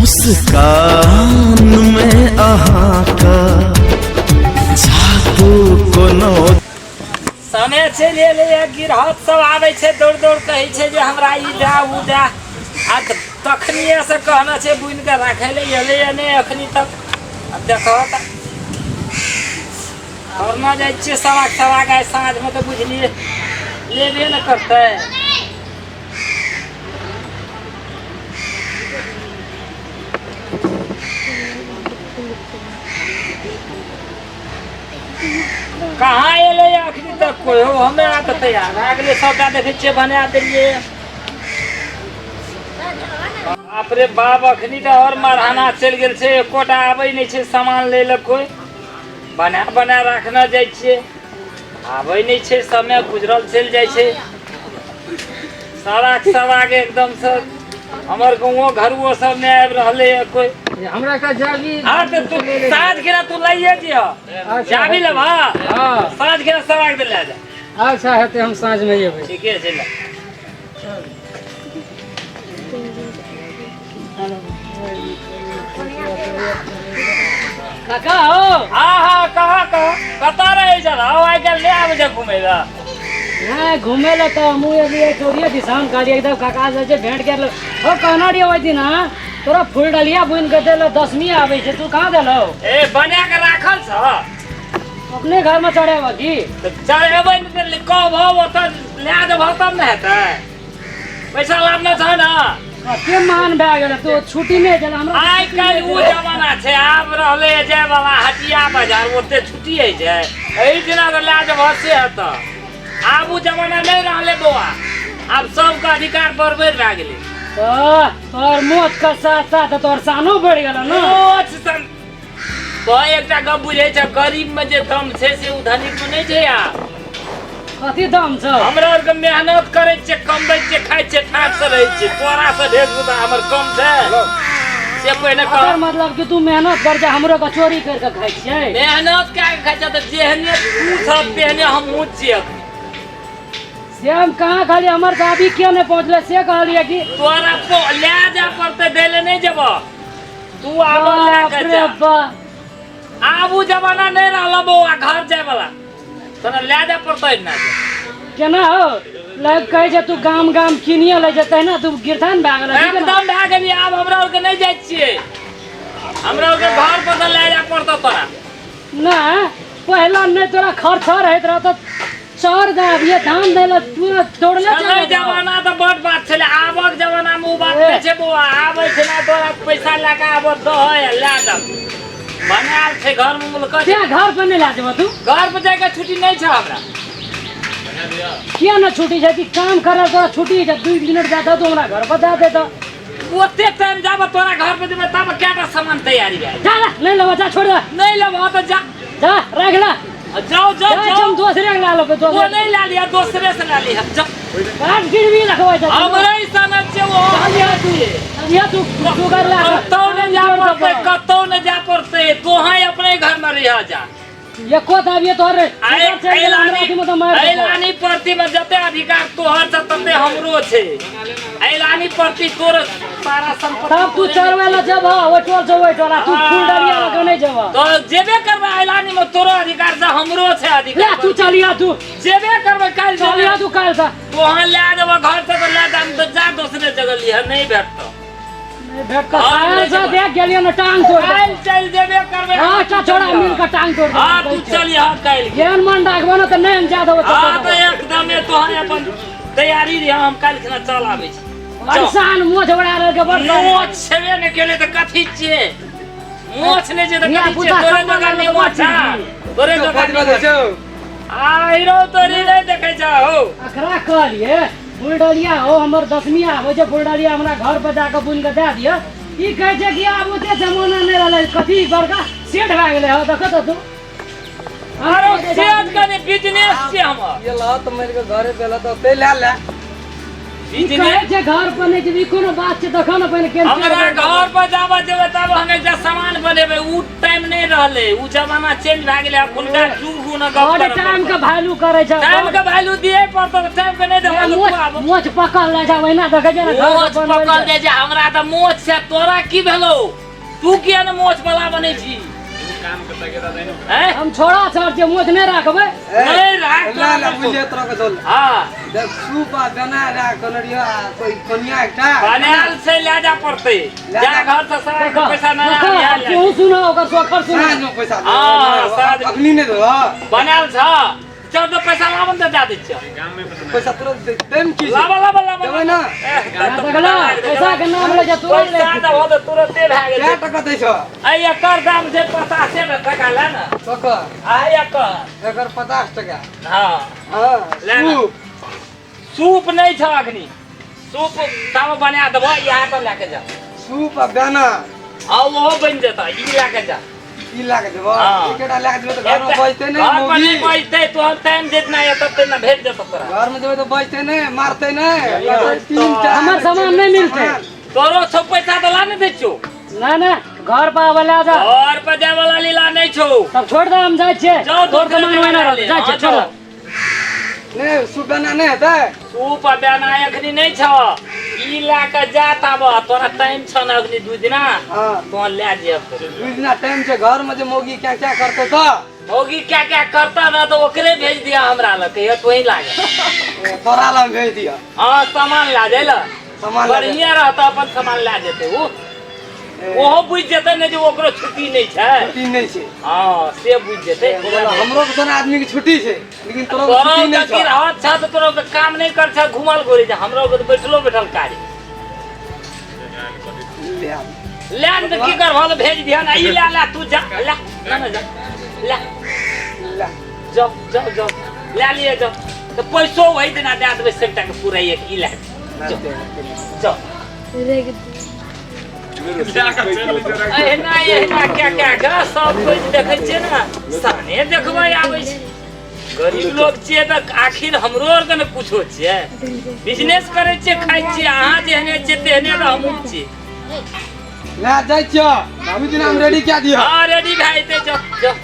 मुस्कानमे अहाँके जादू कोनो। समय चलि एलैए, गिरहत सब आबै छै दौड़ दौड़ कहै छै जे हमरा ई दए ओ दए, आ तखनिए से कहने छै बुनि कऽ राखै लए, एलैए नहि एखनी तक। आब देखह तऽ करना जाइ छियै सवा सवा आइ साँझमे तऽ बुझलियै लेबे ने करतै। कहाँ एलै अखनी तक कोइ? हो हमे आ तऽ तैयार भए गेलै, सबटा देखै छियै बना देलियै। बाप रे बाप, अखनी तऽ आओर मरहाना चलि गेल छै, एकोटा आबै नहि छै सामान लै लए कोइ। बना बना राखने जाइ छियै, आबै नहि छै, समय गुजरल चलि जाइ छै। सारा सवाग एकदमसँ हमर गाँवो घरुओ सब नहि आबि रहलै हँ कोइ। हमरा एकटा जाबी। हाँ तऽ तू साँझ के तू लइए दिह। अच्छा, जाबी लेबह? हाँ। साँझ के सवाग दे लए जा। अच्छा हेतै, हम साँझमे अयबै। ठीके छै, ले। काका हो। हाँ हाँ, कहाँ कहाँ कतऽ रहै छल? हौ, आइ काल्हि नहि आबै छै घुमै लए। नहि, घुमै लए तऽ हमहूँ अभी चोरिये दिशामे कहलियै एकदम काका से जे भेंट कर हो। कहना रहियै ओहि दिन तोरा फूल डलिया बुनि कऽ देलौ, दसमी आबै छै, तू कहाँ देलौ? ए, बना कऽ राखल छ। अपने घरमे चढ़ेबऽ की? तऽ चढ़ेबै ने तऽ कहबौ, ओतऽ लए देबह तब ने हेतै। पैसा लाबने छ ने? कते महान भए गेल तू, छुट्टी नहि छल हमरा। आइ काल्हि ओ जमाना छै आब रहलै जाय वाला हटिया बाजार, ओते छुट्टी होइ छै? एहि दिना तऽ लए जेबह से हेतऽ। आब ओ जमाना नहि रहलै बौआ, आब सबके अधिकार बरबरि भए गेलै। तऽ तोहर मोच के साथ साथ तोहर शानो बढ़ि गेल ने। मोच सन तो एकटा गप बुझै छ, गरीब में जे दम छै से ओ धनिक में नहि छै। आब कथी दम छौ? हमरा आरके मेहनत करै छियै, कमबै छियै, खाइ छियै, ठाठ से रहै छियै। तोरा से ढेर गुदा हमर कम छै से पहिने कह। एकर मतलब कि तू मेहनत कर के हमरो के चोरी कर के खाइ छियै? मेहनत कए के खाइ छै तऽ जेहने तू सब तेहने हमहूँ छियै अखनी। से हम कहाँ कहलियै? हमर दादी किया नहि पहुँचलै से कहलियै कि तोरा लए जाय पड़तै, दै लए नहि जेबह तू, आब लए बाप के रे जा। बाप, आब उ जमाना नहि रहल बौआ घर जाय वाला, तोरा लए जाय पड़तै ने। केना हो लग कहै छै तू गाम गाम किनिए लै छै तहिना तू गिरथान भए गेल। एकदम भए गेलियै। आब हमरा आरके नहि जाइ छियै, हमरा आरके घर पर तऽ लए जाय पड़तौ तोरा। नहि, पहिला नहि तोरा खर्च रहैत रह तऽ चर दे अभिये धान दै लए तू दौड़ले छलै चलि जाइत रह। जमाना तऽ बड बात छलै, आबक जमाना मे ओ बात नहि छै बौआ। आबै छै ने तोरा पैसा लए कऽ आबऽ दह, लए दह, बनायल छै घर मे मुलक। क्या घर पर नहि लए जेबह तू? घर पर जाइके छुट्टी नहि छै हमरा। किया ने छुट्टी छै? कि काम करे तोरा छुट्टी छै? 2 मिनट जादा तू हमरा घर पर दए दे तऽ। ओते टाइम जाब तोरा घर पर जेबै तब कएटा सामान तैयारी भए जा जा, नहि लेबह, जा, छोड़ दे। नहि लेबह तऽ जा। जा, राख ले। जाओ जाओ। जा। जाओ। हम दोसरे के ला लेबै। वो दोसरे नहीं ला लिया, दोसरे से ला लिया, जा। काट गिरवी रखबै छै। हमरे ही समझ छै वो। चलिया तू, चलिया तू, तू कर ला। कतौ नहीं जा पड़ते, कतौ नहीं जा पड़ते, तोहा ही अपने घर में रह जा। एको दाबिए तोहर ऐलानी प्रति में जते अधिकार तोहर छ तते हमरो छै। ऐलानी प्रति तोर सारा संपत्ति। तब तू चरबै ला जब ओइ टोल से ओइ टोल, आ तू फूल डलिया लग नहि जब। तो जेबे करबै ऐलानी में, तोरो अधिकार छै, हमरो छै ले अधिकार। तू चलिया तू। जेबे करबै काल्हि। चलिया तू काल्हि से। तोहाँ लए देबऽ घर से तऽ लए देब, तऽ जा दोसरे जगह लिह, नहि भेटतौ। नहि भेट कऽ हाँ, काल्हि नहि से जेबै। देख गेलियै ने टांग तोड़ देबौ। काल्हि चलि जेबे करबै। हाँ, एकटा छोड़ा मिल कऽ टांग तोड़ देबौ। हाँ, तू चलिह काल्हि। जेहन मन राखबो ने तऽ नहि हम जा देबौ। हाँ तऽ एकदमे तोहर अपन तैयारी रह, हम काल्हि खिना चल आबै छी। परेशान मोछ बड़ा रहल के बड़। मोछ छेबे नहि केलै तऽ कथी छियै? मोछ नहि छै तऽ धिया कथी छियै? पुता तोरे सब दोकान नहि बनल मोछ बड़। तोरे दोकान नहि मोछ। आ हीरो तोरी नहि देखै छ हौ। अकरा कहलिए फुलडलिया हो, हमर दसमी आबै छै, फुलडलिया हमरा घर पर जाकऽ बुनि कऽ दए दिअ। ई कहै छै कि आब ओते जमाना नहि रहलै। कथी बड़का सेठ भए गेलै हौ, देखऽ तऽ तू। आरो सेठ कनि बिजनेस छै हमर। ये ला तऽ मारि कऽ घरे पे ला तऽ ओतै लए ले। ई कहै छै घर पर नहि जेबी, कोनो बात छै? देखो ने पहिने केहन। हमरा घर पर जाबऽ जेबै तब हम एकटा सामान बनेबै। उ टाइम नहि रहलै, उ जमाना चेंज भए गेलै। अखुनका जुग ने गप बड़ टाइम के वैल्यू करै छै। टाइम के वैल्यू दिए पड़तौ, टाइम के नहि देबै तऽ तू आब। मोछ पकल रहै छै, ओहिना देखै छै ने घर मोछ पर बनबै पकल छै। जाइ छै हमरा तऽ मोछ छै, तोरा की भेलौ? तू किया ने मोछ वाला बनै छी? हैं? हम छोड़ा सर जे मोछ नहि राखबै। नहि राख। ना ना, बुझे तोरा के चल। हाँ। देख, सूप आ बना रे कनरिया कोई कनिया एकटा बनायल से लए जा पड़तै। लए जा जा। घर से सारा के पैसा नहि देखो, आनिया। तू सुनो, ओकर सोखर सुनो। साँझ में पैसा दे। हाँ, साँझ में। अखनी नहीं देबो। बनायल छ, चल तऽ पैसा लाबन तऽ दए दै छियौ। पैसा तुरंत दे देम की छै? लाबा लाबा लाबा। देबै ना? एह, तऽ देखला, पैसा के नाम लै छै तुरंत लै पैसा छै। तऽ हो तऽ तुरन्ते भए गेल। कै टका दै छौ? आ एकर दाम छै 50 टका, ले ने। ककर? आ एकर। एकर 50 टका? हाँ। हाँ। ले ना। सूप? सूप नहि छ अखनी, सूप तब बना देबो, इएह तऽ लए के जा। सूप आ बेना। आ ओहो बनि जेतौ, ई लए के जा। ई लए के जेबो? हाँ। एकेटा लए के जेबो तऽ घर में बजते नहीं। घर पर मौगी नहि बजतै, तोहर टाइम जितना एतौ तेना भेज देतौ तोरा। घर में जेबै तऽ बजते नहीं, मारते नहीं तीन टा। हमर सामान नहि मिलतै। तोरो छौ पैसा तऽ ला ने दै छियौ। ना ना, घर पर आबै लए जा। घर पर जाय वाला लीला नहि छौ। तब छोड़ दे, हम जाइ छियै। जाओ। तोर दोसरे सामान जगह ओहिना लए रहतै। ले। जाइ छियै। हाँ, छोड़ जाओ। दे। नहीं, सूप बेना नहीं हेतै। सूप आ बेना एखनी नहि छौ, ई लए कऽ जा ताब, तोरा टाइम छौ ने अखनी 2 दिना। हाँ। तो लए जेब। 2 दिना टाइम छै, घर में जे मौगी क्या क्या करतै तऽ? मौगी क्या क्या करता ना तऽ ओकरे भेज दिया हमरा लग, कहियो तोही लागे। ए, तोरा लग भेज दिया? हाँ, सामान लए जाइ लए। सामान लए जाइ। बढ़िया रहता, अपन सामान लए जेतै ओ। ए, ओहो बुझि जेतै ने जे ओकरो छुट्टी नहि छै। छुट्टी नहीं छै। हाँ, से बुझि जेतै। बोला, हमरो के सन आदमी के छुट्टी छै, लेकिन तोरो के तोरो छुट्टी नहीं की छै। रहत छ तऽ तोरो के काम नहि कर छ, घुमल घुरै छै, हमरो के तऽ बैठलो बैठल कार्य। ले आब। ले ने तऽ की करबह, तऽ भेज दिहऽ ने। ई ले ले, तू जा, ले ना ना, जा ले। ले। जाओ जाओ जाओ, ले लिए जाओ, तऽ पैसो वही दिना दए देबै सबटा के पूरा एक। ई ले जाओ जाओ। एहिना एहिना क्या क्या के सब कुछ देखै छियै ने, साने देखबै आबै छै। गरीब लोग छियै तऽ आखिर हमरो आरके ने कुछो छियै, बिजनेस करै छियै, खाइ छियै। अहाँ जेहने छियै तेहने तऽ हमहूँ छियै। ले जाइ छियो, 2 दिना हम रेडी कए दिअ। हाँ, रेडी भए जेतै, जाओ जाओ।